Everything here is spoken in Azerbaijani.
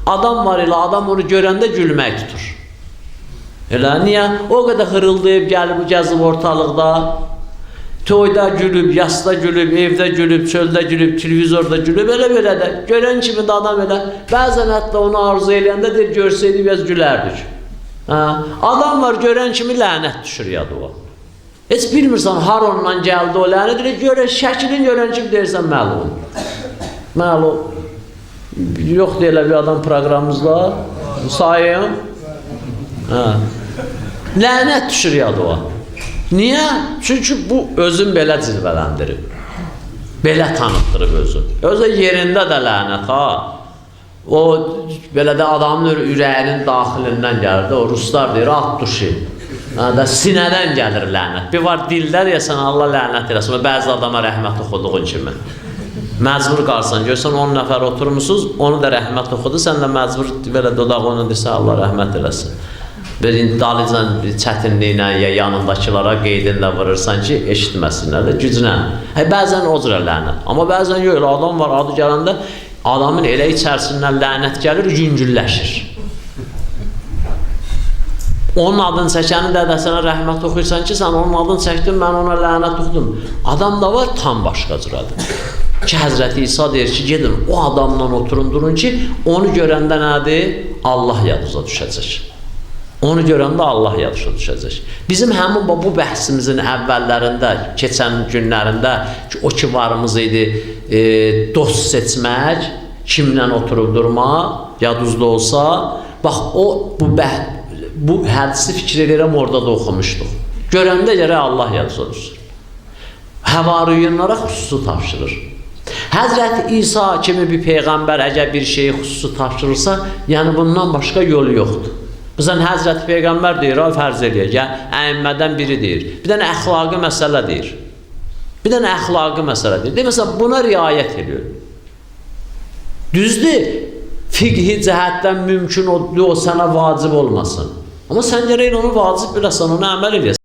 Adam var elə, adam onu görəndə gülmək tutur. Elə niyə? O qədər xırıldayıb gəlib, gəzib ortalıqda. Toyda gülüb, yasda gülüb, evdə gülüb, çöldə gülüb, televizorda gülüb, elə belə də. Görən kimi də adam elə, bəzən hətta onu arzu eləyəndə deyir, görsəydik biraz gülərdik. Hə? Adam var, görən kimi lənət düşür yadıma. Heç bilmirsən har ondan gəldi o lənət, elə görə, şəklini görən kimi deyirsən məlum. Məlum. Yoxdur elə bir adam proqramımızda. Sayım. Hə. Lənət düşür yadıma. Niyə? Çünki bu özün belə cilvələndirib. Belə tanıtdırıb özün. Özü yerində də lənət ha. O belə də adamın ürəyinin daxilindən gəlir də, o ruslar deyir, at duşi. Hə, də sinədən gəlir lənət. Bir var dildə deyəsən Allah lənət eləsin. Bəzi adama rəhmət oxuduğun kimi. Məcbur qalsan, görsən 10 nəfər oturmusunuz, onu da rəhmət oxudu, sən də məcbur belə dodağını desə Allah rəhmət eləsin. Bir dalıcan bir çətinliklə ya yanındakılara qeydini də vurursan ki, eşitməsinlər də güclə. Hə, bəzən o cürə lənət. Amma bəzən yox, elə adam var, adı gələndə adamın elə içərisindən lənət gəlir, yüngülləşir. Onun adını çəkəni də sənə rəhmət oxuyursan ki, sən onun adını çəkdin, mən ona lənət oxudum. Adam da var, tam başqa cürədir. Ki, Həzrəti İsa deyir ki, gedin o adamla oturun, durun ki, onu görəndə nədir? Allah yadınıza düşəcək. Onu görəndə Allah yadınıza düşəcək. Bizim həmin bu bəhsimizin əvvəllərində, keçən günlərində ki, o ki varımız idi, dost seçmək, kimlə oturub durmaq, yadınızda olsa, bax o bu hədisi fikir edirəm, orada da oxumuşduq. Görəndə gərək Allah yadınıza düşsün. Həvariyunlara xüsusi tapşırır. Həzrəti İsa kimi bir peyğəmbər əgər bir şeyi xüsusi tapşırırsa, yəni bundan başqa yolu yoxdur. Məsələn, Həzrəti Peyğəmbər deyir, ha, fərz eləyək, ya, əimmədən biri deyir. Bir dənə əxlaqi məsələ deyir. Bir dənə əxlaqi məsələ deyir. Deyir, məsələn, buna riayət edir. Düzdür, fiqhi cəhətdən mümkün odur, o sənə vacib olmasın. Amma sən gərək onu vacib biləsən, ona əməl eləyəsən.